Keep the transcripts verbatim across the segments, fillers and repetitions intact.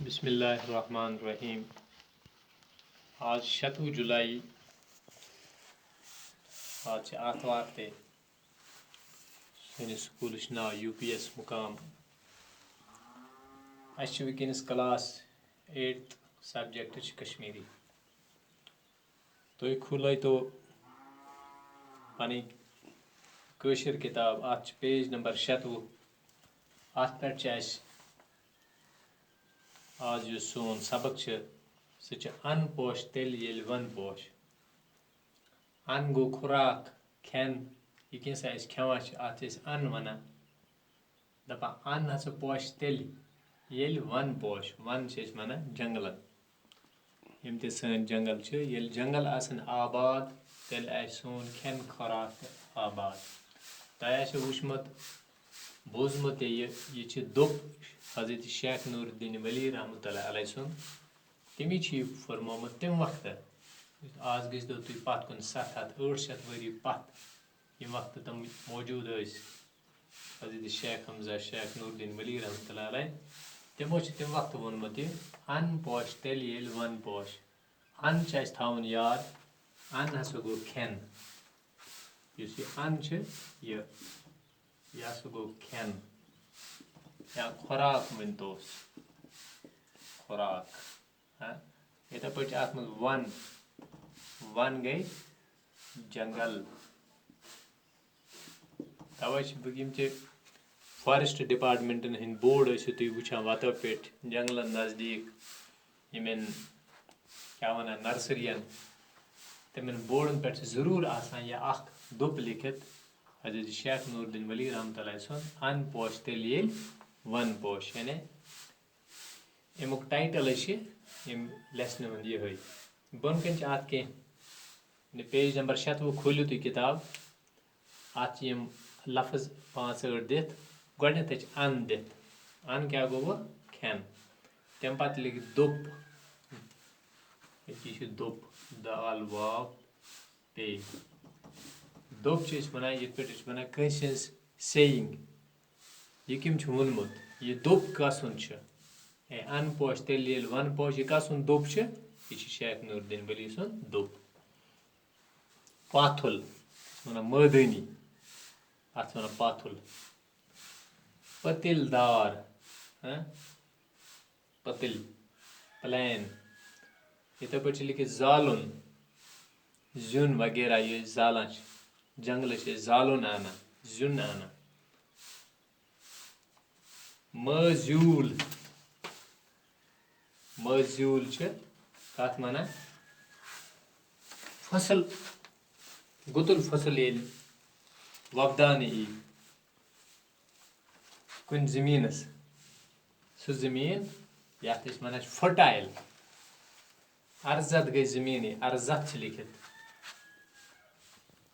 بسم اللہ الرحمن الرحیم۔ آز شَتوُہ جولائی، آز چھِ آتھوار تہِ۔ سٲنِس سکوٗلَس چھُ ناو یوٗ پی ایس مُقام۔ اَسہِ چھِ وٕنکیٚنَس کلاس ایٹتھ، سبجیکٹ چھِ کشمیٖری۔ تُہۍ کھُلٲیتو پنٕنۍ کٲشِر کِتاب، اَتھ چھِ پیج نمبر شَتوُہ۔ اَتھ پٮ۪ٹھ چھِ اَسہِ آز یُس سون سبق چھِ، سُہ چھِ اَن پوش تیٚلہِ ییٚلہِ وَن پوش۔ اَن گوٚو خوراک، کھٮ۪ن، یہِ کینٛژھا أسۍ کھٮ۪وان چھِ، اَتھ چھِ أسۍ اَن وَنان۔ دَپان اَن ہسا پوشہِ تیٚلہِ، ییٚلہِ وَن پوش، وَن چھِ أسۍ وَنان جنٛگلَن۔ یِم تہِ سٲنۍ جنٛگل چھِ، ییٚلہِ جنٛگل آسَن آباد، تیٚلہِ آسہِ سون کھٮ۪ن خوراک تہِ آباد۔ تۄہہِ آسیو وٕچھمُت، بوٗزمُت تہِ یہِ، یہِ چھِ دوٚپ حضرت شیخ نور الدین ولی رحمتہ اللہ علیہ سُنٛد۔ تٔمی چھِ یہِ فرمومُت تَمہِ وقتہٕ۔ آز گٔژھۍ تو تُہۍ پَتھ کُن ستھ ہَتھ ٲٹھ شَتھ ؤری پَتھ، ییٚمہِ وقتہٕ تِم موجوٗد ٲسۍ، حضرت شیخ حمزہ، شیخ نور الدین ولی رحمتہ اللہ علیہ، تِمو چھِ تَمہِ وقتہٕ ووٚنمُت یہِ، اَن پوش تیٚلہِ ییٚلہِ وَن پوش۔ اَن چھِ اَسہِ تھاوُن یاد، اَن ہسا گوٚو کھٮ۪ن۔ یُس یہِ اَن چھِ، یہِ، یہِ ہسا گوٚو کھٮ۪ن یا خوراک ؤنۍ توس۔ خوراک۔ ہاں؟ یِتھے پٲٹھۍ چھِ اَتھ منٛز وَن۔ وَن گٔے جنٛگل۔ تَوَے چھِ بہٕ یِم تہِ فارٮ۪سٹ ڈپارٹمنٹَن ہٕنٛدۍ بورڈ ٲسِو تُہۍ وٕچھان وَتو پٮ۪ٹھ، جنٛگلَن نزدیٖک، یِمَن کیٛاہ وَنان، نرسریَن، تِمَن بورڈَن پٮ۪ٹھ چھِ ضروٗر آسان یہِ اَکھ دوٚپ لیکھِتھ، حضرت شیخ نور الدین ولی رحمتہ اللہ سُنٛد، اَن پوش تیٚلہِ ییٚلہِ وَن پوش، یعنی اَمیُک ٹائٹلٕے چھِ ییٚمہِ لیسنہِ ہُنٛد یِہوٚے۔ بۄن کَنہِ چھِ اَتھ کینٛہہ، یعنی پیج نمبر شَتوُہ کھوٗلِو تُہۍ کِتاب، اَتھ چھِ یِم لفظ پانٛژھ ٲٹھ دِتھ، گۄڈٕنٮ۪تھٕے چھِ اَن دِتھ۔ اَن کیٛاہ گوٚو؟ کھٮ۪ن۔ تَمہِ پَتہٕ لیکھِ دوٚپ، ییٚتہِ چھِ دوٚپ، دال واو پے۔ دوٚپ چھِ أسۍ وَنان، یِتھ پٲٹھۍ أسۍ چھِ وَنان کٲنٛسہِ ہٕنٛز سیٚیِنٛگ، یہِ کٔمۍ چھُ ووٚنمُت، یہِ دوٚپ کَس ہُنٛد چھُ؟ ہے، اَن پوش تیٚلہِ ییٚلہِ وَن پوش، یہِ کَس ہُنٛد دوٚپ چھُ؟ یہِ چھُ شیخ نور الدین ولی سُنٛد دوٚپ۔ پاتھُل، وَنان مٲدٲنی، اَتھ وَنان پاتھُل۔ پٔتِل دار، ہاں؟ پٔتِل، پلین۔ یِتھے پٲٹھۍ چھِ لیکھِتھ زالُن، زیُن وغیرہ یہِ أسۍ زالان چھِ۔ جنٛگلہٕ چھِ أسۍ زالُن اَنان، زیُن اَنان۔ مٲزیوٗل، مٲزیوٗل چھِ کَتھ وَنان؟ فصل، گُتُل فصل ییٚلہِ وۄپداونہٕ یی کُنہِ زٔمیٖنَس، سُہ زٔمیٖن یَتھ أسۍ وَنان چھِ فرٹایل۔ اَرزَتھ گٔے زٔمیٖنٕے، اَرزَتھ چھِ لیکھِتھ۔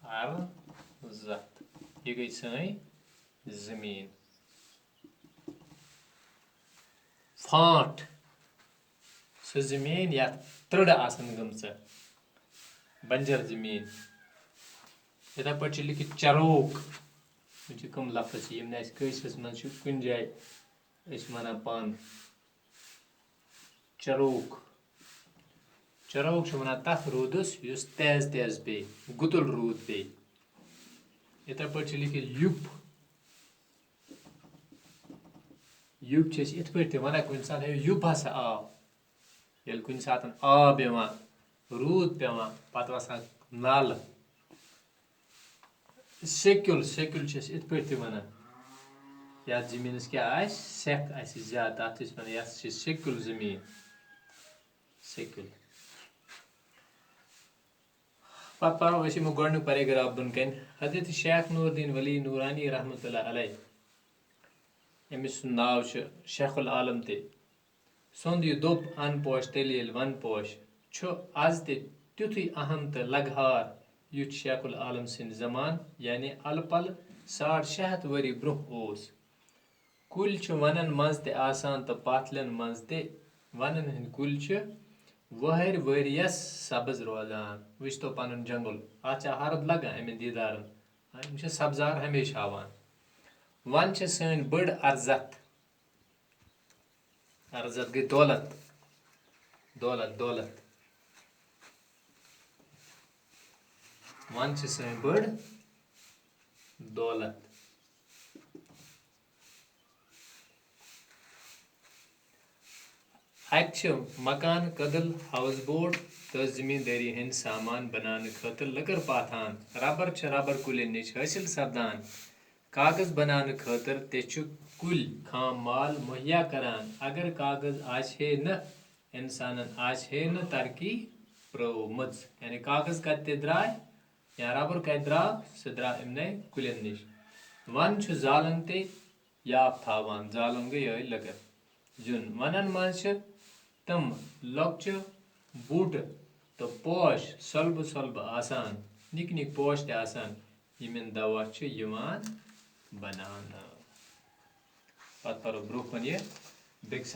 اَرزَتھ۔ یہِ گٔے سٲنۍ زٔمیٖن۔ فانٛٹ۔ سُہ زٔمیٖن یَتھ ترٕڈٕ آسَن گٔمژٕ۔ بنجر زٔمیٖن۔ یِتھے پٲٹھۍ چھِ لیکھِتھ چروک۔ یِم چھِ کٕم لفظ چھِ، یِم نہٕ اَسہِ کٲشرِس منٛز چھِ کُنہِ جایہِ أسۍ وَنان پانہٕ۔ چروک۔ چروک چھِ وَنان تَتھ روٗدَس یُس تیز تیز پیٚیہِ، گُتُل روٗد پیٚیہِ۔ یِتھے پٲٹھۍ چھِ لیکھِتھ یُپ۔ یُپ چھِ أسۍ یِتھ پٲٹھۍ تہِ وَنان کُنہِ ساتہٕ، "ہے، یُپ ہسا آو۔" ییٚلہِ کُنہِ ساتہٕ آب یِوان، روٗد پٮ۪وان، پَتہٕ وَسان نالہٕ۔ سیٚکیُل، سیٚکیُل چھِ أسۍ یِتھ پٲٹھۍ تہِ وَنان، یَتھ زٔمیٖنَس کیٛاہ آسہِ، سٮ۪کھ آسہِ زیادٕ، تَتھ چھِ أسۍ وَنان، یَتھ چھِ سیٚکیُل زٔمیٖن۔ سیٚکیُل۔ پَتہٕ پَرو أسۍ یِمو گۄڈٕنیُک پیراگراف بۄن کَنہِ۔ حضرت شیخ نور الدین ولی نورانی رحمتہ اللہ علیہ، أمِس سُنٛد ناو چھُ شیخ العالم تہِ۔ سُنٛد یہِ دوٚپ، "اَن پوش تیٚلہِ ییٚلہِ وَن پوش" چھُ آز تہِ تیُتھُے اہم تہٕ لگہار، یُتھ شیخ العالم سٕنٛدِ زمانہٕ، یعنی الہٕ پلہٕ ساڑ شےٚ ہَتھ ؤری برٛونٛہہ اوس۔ کُلۍ چھِ وَنَن منٛز تہِ آسان تہٕ پاتھلٮ۪ن منٛز تہِ۔ وَنَن ہٕنٛدۍ کُلۍ چھِ وُہٕرۍ ؤرۍیَس سبز روزان۔ وٕچھتو پَنُن جنٛگُل، اَتھ چھا ہرُد لگان اَمٮ۪ن دیٖدارَن؟ یِم چھِ سبزار ہمیشہِ ہاوان۔ وَن چھِ سٲنۍ بٔڑ ارزتھ۔ عرض، اتھ گٔے دولت۔ دولت، دولت۔ ون چھِ سٲنۍ بٔڑ دولت۔ اتہِ چھِ مکان، کدل، ہاوس بوٹ تہٕ زمیٖندٲری ہٕنٛدۍ سامان بناونہٕ خٲطرٕ لٔکٕر پاتھان۔ ربر چھِ ربر کُلٮ۪ن نِش حٲصِل سپدان۔ کاغذ بناونہٕ خٲطرٕ تہِ چھُ کُلۍ خام مال مہیا کران۔ اگر کاغذ آسہِ ہے نہٕ، انسانن آسہِ ہے نہٕ ترقی پرٲومٕژ۔ یعنی کاغذ کتہِ تہِ درٛاے یا ربر کتہِ درٛاو، سُہ درٛاو یِمنٕے کُلٮ۪ن نِش۔ ون چھُ زالن تہِ یاپھ تھاوان۔ زالن گٔے یِہوٚے لٔکٕر۔ زیُن۔ ونن منٛز چھِ تِم لۄکچہِ بوٗٹہٕ تہٕ پوش سۄلبہٕ سۄلبہٕ آسان، نِکۍ نِکۍ پوش تہِ آسان، یِمن دوا چھُ یِوان بناونہٕ۔ پتہٕ پرو برٛونٛہہ کُن یہِ بیٚکِس